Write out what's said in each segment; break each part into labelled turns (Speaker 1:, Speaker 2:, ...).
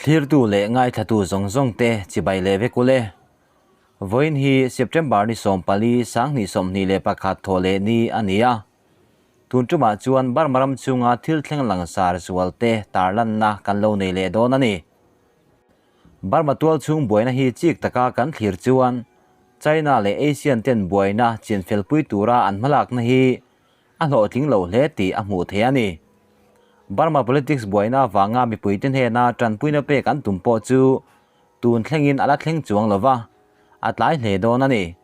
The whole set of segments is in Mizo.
Speaker 1: Thlirtu leh ngaithlatu zawng zawng te chibai leh vek ule. Vawiin hi September ni 14 2021 thawh leh ni a ni a. Tun tumah chuan Burma ram chunga thil thleng langsar zual te tarlanna kan lo nei leh dawn a ni. Burma tual chhung buaina hi chik taka kan thlir chuan China leh Asian ten buaina chinfelpui tura an hmalakna hi a hlawhtling lo hle tih a hmuh theih a ni. Burma politics buaina avanga mipuite hnena tanpuina pek an tum pawh chu tun thlengin a la thleng chuang lo va, a tlai hle dawn a ni.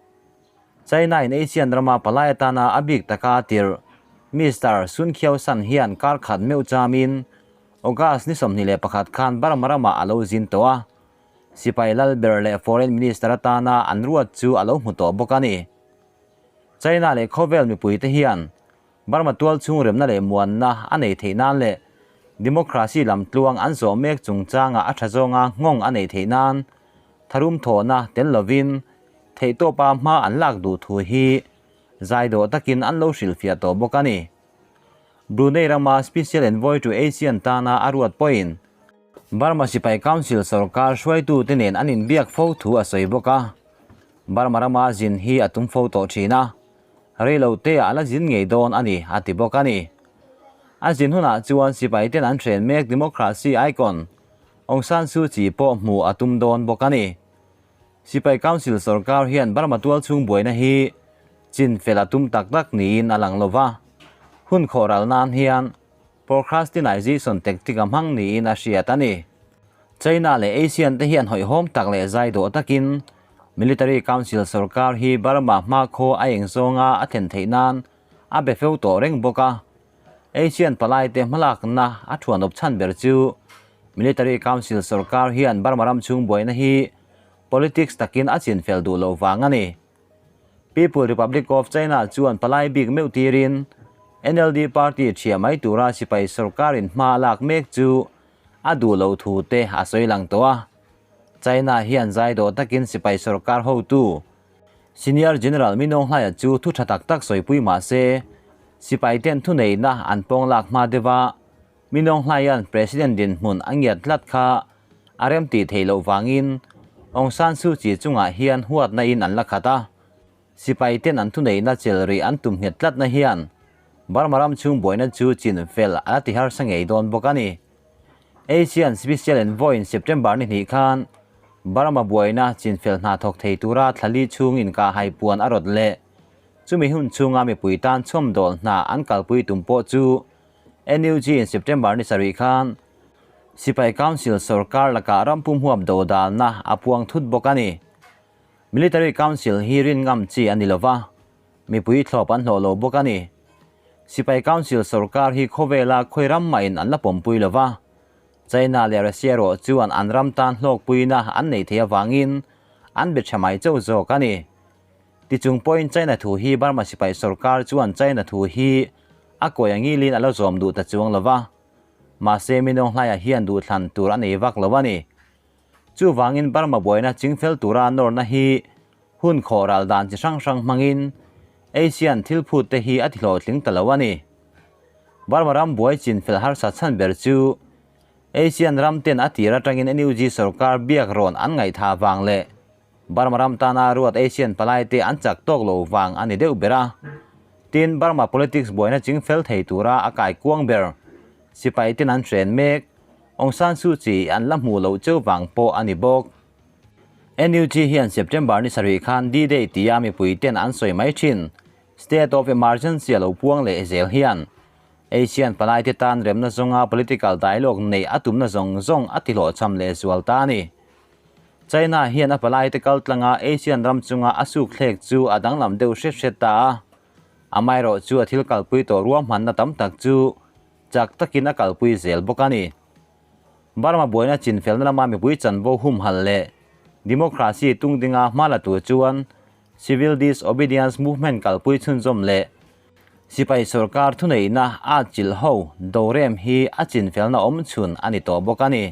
Speaker 1: China in Asian rama palai atana a bik taka tirh Mister Sun Khiao San hian kar khat meuh chamin August ni 21 khan Burma ramah a lo zin tawh a, sipai lal ber leh foreign minister atana an ruat chu a lo hmu tawh bawk a ni. China leh khawvel mipuite hian Burma tual chhung remna leh muanna a nei theih nan leh democracy lam tluang an zawh mek chungchanga a tha zawnga nghawng a neih theih nan tharum thawhna tel lovin theihtawpa hma an lak duh thu hi zaidawh takin an lo hrilhfiah tawh bawk a ni. Brunei rama Special Envoy to ASEAN tana a ruat pawhin Burma Sipai Council sorkar hruaitute nen an inbiak fo thu a sawi bawk a. Burma rama zin hi a tum fo tawh thin a, reilo te ah a la zin ngei dawn a ni a ti bawk a ni. A zin hunah chuan sipai ten an hren mek democracy icon Aung San Suu Kyi pawh hmuh a tum dawn bawk a ni. Sipai Council sorkar hian Burma tualchhung buaina hi chin fel a tum tak tak niin a lang lova, hun khawhral nan hian Procrastinization tactic a hmang niin a hriat a ni. China leh Asian te hian hawihhawm tak leh zai dawh takin Military Council sorkar hi Burma hmakhaw a eng zawnga a thlen theih nan a be feu tawh reng bawk a. Asian palaite hmalakna a thuanawp chhan ber chu Military Council sorkar hian Burma ram chhung buaina hi politics takin a chinfel duh loh vang a ni. People Republic of China chuan palai bik meuh tirin NLD party thiah mai tura sipai sorkarin hma a lak mek chu a duh loh thu te a sawi lang tawh a. China hian zai dawh takin sipai sorkar hotu Senior General Min Aung Hlaia chu thu tha tak tak sawipui mah se sipai ten thuneihna an pawng lak hma deuh a, Min Aung Hlaia'n President dinhmun a ngiat tlat kha a rem tih theih loh vangin Aung San Suu Kyi chungah hian huatna in an la khat a, sipai ten an thuneihna chel rih an tum nghet tlatna hian Burma ram chhung buaina chu chin fel a la ti harsa ngei dawn bawk a ni. Asian Special Envoy in September ni hnih khan Burma buaina chin fel hna thawk thei tura thlali chhung inkahhai puan a rawt leh chumi hun chhunga mipui tan chhawmdawl hna an kalpui tum pawh chu NUG in September ni sarih khan Sipai Council sorkar lakah rampum huap dodalna a puang thut bawk a ni. Military Council hi rin ngam chi a ni lova, mipui thlawp an hlawh lo bawk a ni. Sipai Council sorkar hi khawvela khawi ram mahin an la pawmpui lova, China leh Russia erawh chuan an ram tan hlawkpuina an nei thei avangin an be tha mai chauh zawk a ni. Tichung pawhin China thu hi Burma sipai sorkar chuan China thu hi a kawi angilin a la zawm duh ta chuang lo va, mahse Minawng hlaiah hian duhthlan tur a nei vak lo a ni. Chuvangin Burma buaina chingfel tura nawrna hi hun khawh ral dan chi hrang hrang hmangin Asian thil phut te hi a ti hlawhtling ta lo a ni. Burma ram buai chinfel harsa chhan ber chu Asian ram ten a tir atangin NUG sorkar biak rawn an ngaihtha vang leh Burma ram tana ruat Asian palaite an chak tawk lo vang a ni deuh ber a. Tin, Burma politics buaina chingfel thei tura a kai kuang ber sipai ten an hren mek Aung San Suu Kyi an la hmuh loh cheu vang pawh a ni bawk. NUG hian September ni sarih khan D-Day tia mipui ten an sawi mai thin State of Emergency a lo puang leh zel hian Asian palaite tan remna zawnga political dialogue neih a tumna zawng zawng a tihlawhchham leh zual ta a ni. China hian a palaite kal tlanga Asian ram chunga a suk thlek chu a danglam deuh hret hret ta a, amaherawh chu a thil kalpui tawh ruahmanna tam tak chu chak takin a kalpui zel bawk a ni. Burma buaina chinfelna lama mipui chanvo humhalh leh democracy tung dinga hma la tur chuan Civil Disobedience Movement kalpui chhunzawm leh sipai sorkar thuneihna a chilh ho dorem hi a chinfelna awm chhun a ni tawh bawk a ni.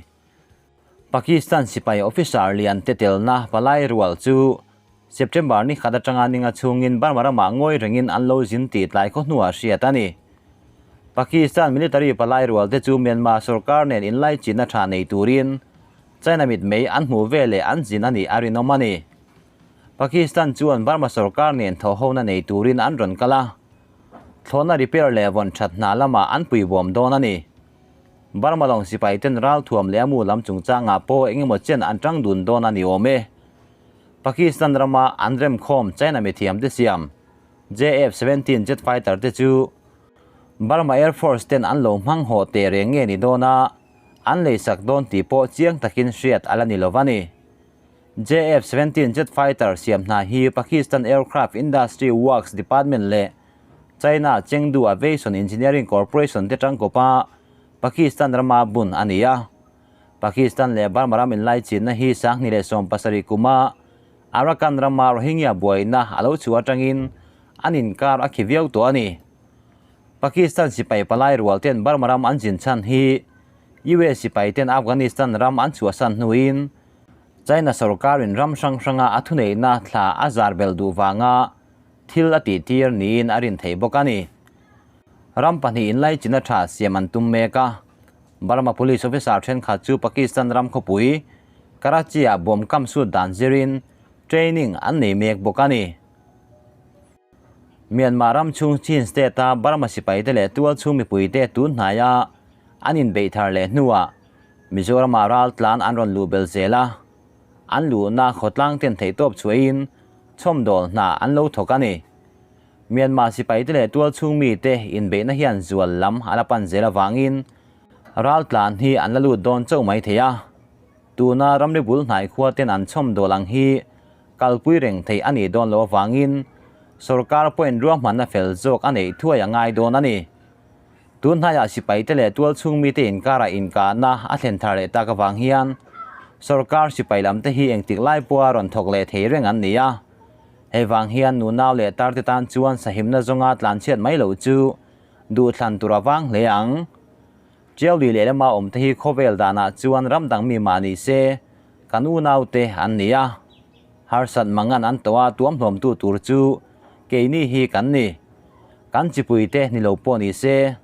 Speaker 1: Pakistan sipai officer lian te telna palai rual chu September ni khat atanga ninga chhungin Burma ramah ngawi rengin an lo zin tih tlai khaw hnuah hriat a ni. Pakistan military palai rual te chu Myanmar sorkar nen inlaichinna tha nei turin China mitmei an hmuh veleh an zin a nih a rinawm a ni. Pakistan chuan Burma sorkar nen thawhhona nei turin an rawn kal a, thlawhna repair leh vawn that hna lamah an puibawm dawn a ni. Burma lawng sipai ten ralthuam leh a mu lam chungchangah pawh engemaw chen an tang dun dawn a ni awm e. Pakistan rama an remkhawm China mithiamte siam JF-17 jet fighter te chu Burma Air Force ten an lo hmang haw teh reng nge ni dawn a, an leisak dawn tih pawh chiang takin hriat a la ni lo va ni. JF-17 jet fighter siam hna hi Pakistan Aircraft Industry Works Department leh China Chengdu Aviation Engineering Corporation te tangkawpa Pakistan rama bun a ni a. Pakistan leh Burma ram inlaichinna hi 2017 kuma Arakan rama Rohingya buaina a lo chhuah atangin an inkar a khi viau tawh a ni. Pakistan sipai palai rual ten Burma ram an zin chhan hi US sipai ten Afghanistan ram an chhuahsan hnuin China sorkarin ram hrang hranga a thuneihna thla a zar bel duh vanga thil a tih tir niin a rin thei bawk a ni. Ram pahnih inlaichin a tha siam an tum mek a, Burma police officer thenkhat chu Pakistan ram khawpui Karachi-ah bomb kam sut dan zirin training an nei mek bawk a ni. Myanmar ram chhung Chin state-a Burma sipaite leh tualchhung mipuite tun hnaia an inbeih thar leh hnuah Mizoramah ral tlan an rawn luh bel zel a, an luhna khawtlang ten theihtawp chhuahin chhawmdawl hna an lo thawk a ni. Myanmar sipaite leh tualchhung mite inbeihna hian zual lam a la pan zel avangin ral tlan hi an la lut dawn chauh mai thei a. Tuna ramri bul hnai khua ten an chhawmdawl ang hi kalpui reng theih a nih dawn loh avangin sorkar pawhin ruahmanna fel zawk a neih thuai a ngai dawn a ni. Tun hnaiah sipaite leh tualchhung mite inkarah inkahna a thlen thar leh tak avang hian sorkar sipai lamte hi engtik lai pawha rawn thawk leh thei reng an ni a. Hei vang hian nunau leh tarte tan chuan sahimna zawnga tlanchhiat mai loh chu duhthlan tur a vang hle ang. Tiauli lehlama awmte hi khawvel danah chuan ram dang mi mah ni se kan unaute an ni a. Harsat mangan an tawh a tuamhlawmtu tur chu keini hi kan ni. Kan chipuite ni lo pawh ni se,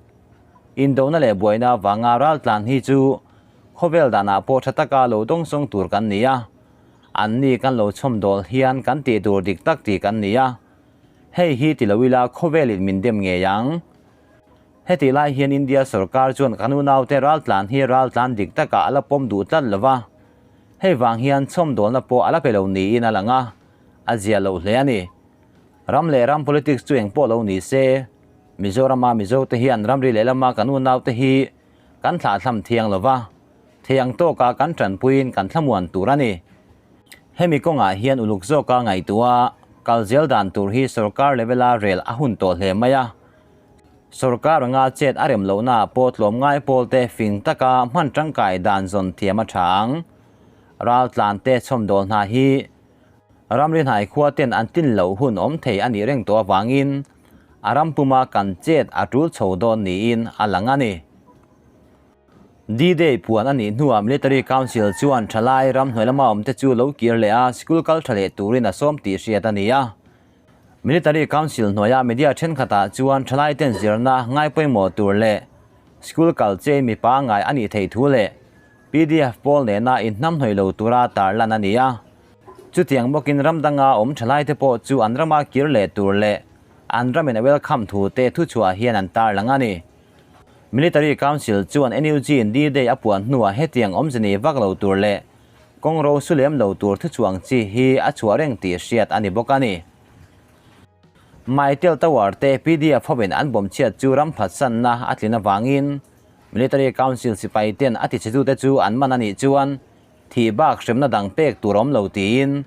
Speaker 1: indona leh buaina avanga raltlan hi chu khawvel danah pawh tha taka lo dawngsawng tur kan ni a, anni kan lo chhawmdawl hian kan tih tur dik tak tih kan ni a, hei hi ti lo ila khawvelin min dem ngei ang. Hetih lai hian India sorkar chuan kan unaute raltlan hi raltlan dik takah a la pawm duh tlat lo va, hei vang hian chhawmdawlna pawh a la pe lo niin a lang a, a zia loh hle a ni. Ram leh ram politics chu engpawh lo ni se, Mizorama Mizote hian ramri lehlama kan unaute hi kan thlahthlam thiang lo va, thei ang tawka kan tanpuiin kan thlamuan tur a ni. Hemi kawngah hian uluk zawka ngaihtuah kal zel dan tur hi sorkar level-a rel a hun tawh hle mai a. Sorkar anga chet a rem lohnaah pawh tlawmngai pawlte fing taka hman tangkai dan zawn thiam a tha ang. Raltlante chhawmdawl hna hi Ramri hnai khua ten an tin loh hun awm thei a nih reng tawh avangin a ram puma kan chet a tul chho dawn niin a lang a ni. D-Day puan a nih hnuah Military Council chuan thalai ram hnuai lama awmte chu lo kir leh a sikul kal tha leh turin a sawm tih hriat a ni a. Military Council hnuaia media thenkhatah chuan thalai ten zirna ngai pawimawh tur leh sikul kal che mipa ngai a nih theih thu leh PDF pawl nena inhnamhnawih lo tura tarlan a ni a. Chutiang bawkin ram danga awm thalaite pawh chu an rama kir leh tur leh an ramin a welcome thu te thuchhuah hian an tarlang a ni. Military Council chuan NUG in D-Day a puan hnuah hetiang awmze nei vak lo tur leh kawng ro su lem lo tur thuchhuang chi hi a chhuah reng tih hriat a ni bawk a ni. Mytel Tower te PDF hovin an bawm chhiat chu ram phatsanna a tlin avangin Military Council sipai ten a tichhetute chu an man a nih chuan Thih bak hremna dang pek tur awm lo tiin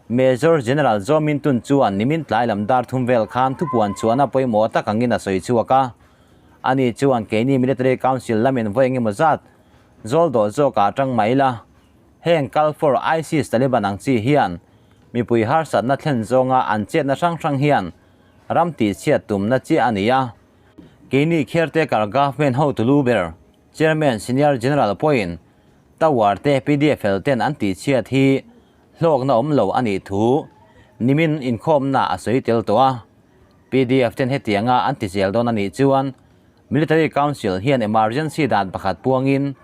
Speaker 1: Major General Zaw Min Tun chuan nimin tlai lam dar thum vel khan thupuan chhuahna pawimawh tak angin a sawi chhuak a. Ani chuan keini Military Council lamin vawi engemaw zat zawl dawh zawkah atang mai ila, heng Kalfor ISIS Taliban ang chi hian mipui harsatna thlen zawnga an chetna hrang hrang hian ram tihchhiat tumna chiah a ni a. Keini caretaker government hotu lu ber Chairman Senior General pawhin Tower te PDFL ten an tihchhiat hi hlawkna awm lo a nih thu nimin inkhawmna a sawi tel tawh a. PDF ten hetianga an tizel dawn a nih chuan Military Council hian emergency dan pakhat puangin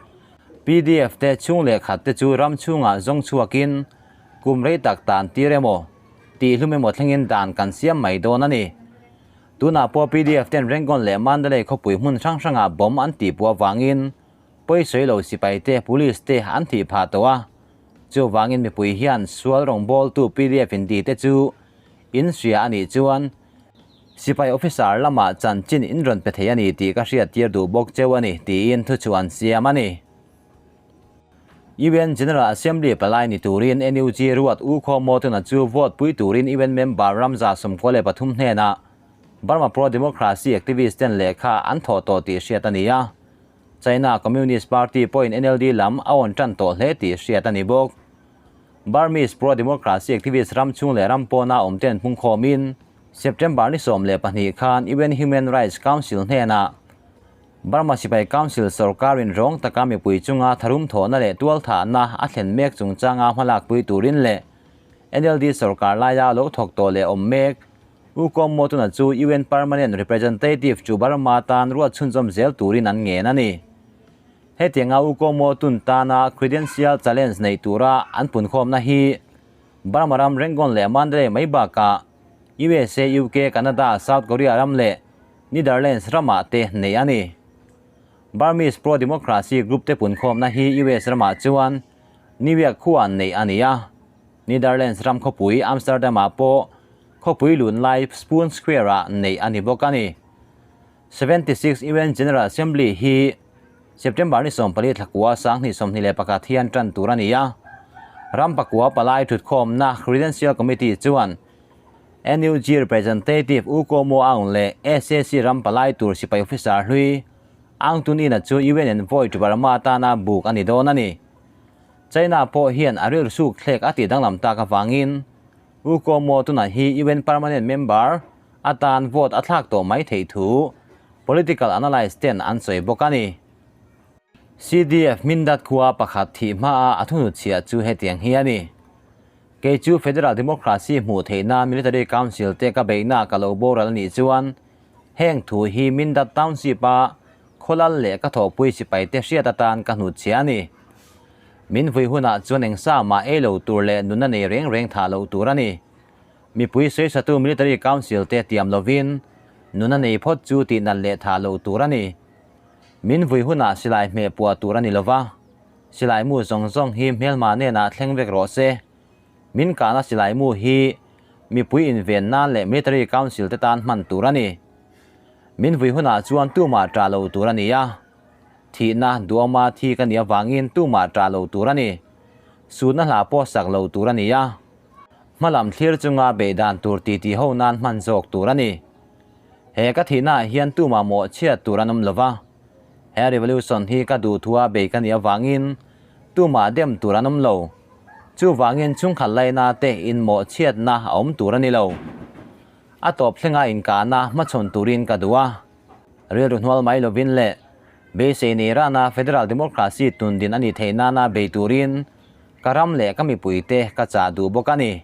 Speaker 1: Pdf te chhung leh khat te chu ram chhungah zawng chhuakin kum rei tak tan tir emaw tih hlum emaw thlengin dan kan siam mai dawn a ni. Tunah pawh pdf ten Rangoon leh Mandalay khawpui hmun hrang hrangah bomb an tihpuah avangin pawisawi lo sipai te, police te an thih phah tawh a. Chuvangin mipui hian sual rawngbawltu pdf inti te chu in hria a nih chuan sipai officer lamah chanchin in rawn pe thei a ni tih ka hriattir duh bawk cheu a ni tiin thuchhuah an siam a ni. UN General Assembly palai ni turin NUG ruat U Khaw Mawtuna chu vote pui turin UN member Ramza 93 hnenah Burma pro-democracy activist ten lehkha an thawh tawh tih hriat a ni a. China Communist Party pawhin NLD lam a awn tan tawh hle tih hriat a ni bawk. Burmese pro-democracy activist ram chhung leh ram pawna awm ten hmungkhawmin September ni 12 khan UN Human Rights Council hnenah Burma Sipai Council sorkarin rawng taka mipui chunga tharum thawhna leh tualthahna a thlen mek chungchanga hmalakpui turin leh NLD sorkar laia lo thawk tawh leh awm mek U Ko Motuna chu UN Permanent Representative chu Burma tan ruat chhunzawm zel turin an ngen a ni. Hetianga U Ko Motun tana credential challenge nei tura an punkhawmna hi Burma ram Rangoon leh Mandalay mai bakah USA, UK, Canada, South Korea ram leh Netherlands ramah te nei a ni. Burmese pro-democracy group te punkhawmna hi US ramah chuan New York khuan neih a ni a. Netherlands ram khawpui Amsterdam-ah pawh khawpui lun lai Spoon Square-ah neih a ni bawk a ni. 76 UN General Assembly hi September ni 14 thlakua 2021 hian tan tur a ni a. Ram pakua palai thutkhawmna Credential Committee chuan NUG Representative U Ko Mo Aung leh SAC ram palai tur sipai officer hlui Aung Tun Ina chu UN envoy to Burma atana buk a ni dawn a ni. China pawh hian a rilru suk thlek a tih danglam tak avangin U Ko Mo tunah hi UN permanent member atan vote a thlak tawh mai theih thu political analyst ten an sawi bawk a ni. CDF Mindat khua pakhat thih hmaa a thunut chhiah chu hetiang hi a ni. Kei chu Federal Democracy hmuh theihna Military Council te ka beihna ka lo boral a nih chuan heng thu hi Mindat Township a khawlal leh ka thawhpui sipai te hriat atan ka hnut chhia a ni. Min vui hunah chuan eng sa mah ei lo tur leh nunna nei reng reng thah loh tur a ni. Mipui sawisatu Military Council te tiam lovin nunna nei phawt chu tihnat leh thah loh tur a ni. Min vui hunah silai hmeh puah tur a ni lova. Silai mu zawng zawng hi hmelma nenah thleng vek rawh se. Min kahna silai mu hi mipui inven nan leh Military Council te tan hman tur a ni. Min vui hunah chuan tumah ṭah lo tur a ni a. Thihna duama thi ka nih avangin tumah ṭah lo tur a ni. Sutna hla pawh sak lo tur a ni a. Hmalam thlir chunga beihdan tur titi ho nan hman zawk tur a ni. He ka thihnaah hian tumah mawhchhiat tur an awm lo va. He revolution hi ka duhthua bei ka nih avangin tumah dem tur an awm lo. Chuvangin chhungkhat laina te inmawhchhiatna a awm tur a ni lo. A tawp thlenga inkahna hmachhawn turin ka duh a. Rilru hnual mai lovin leh beisei nei rana Federal Democracy tundin a nih theih nana bei turin ka ram leh ka mipuite ka chah duh bawk a ni.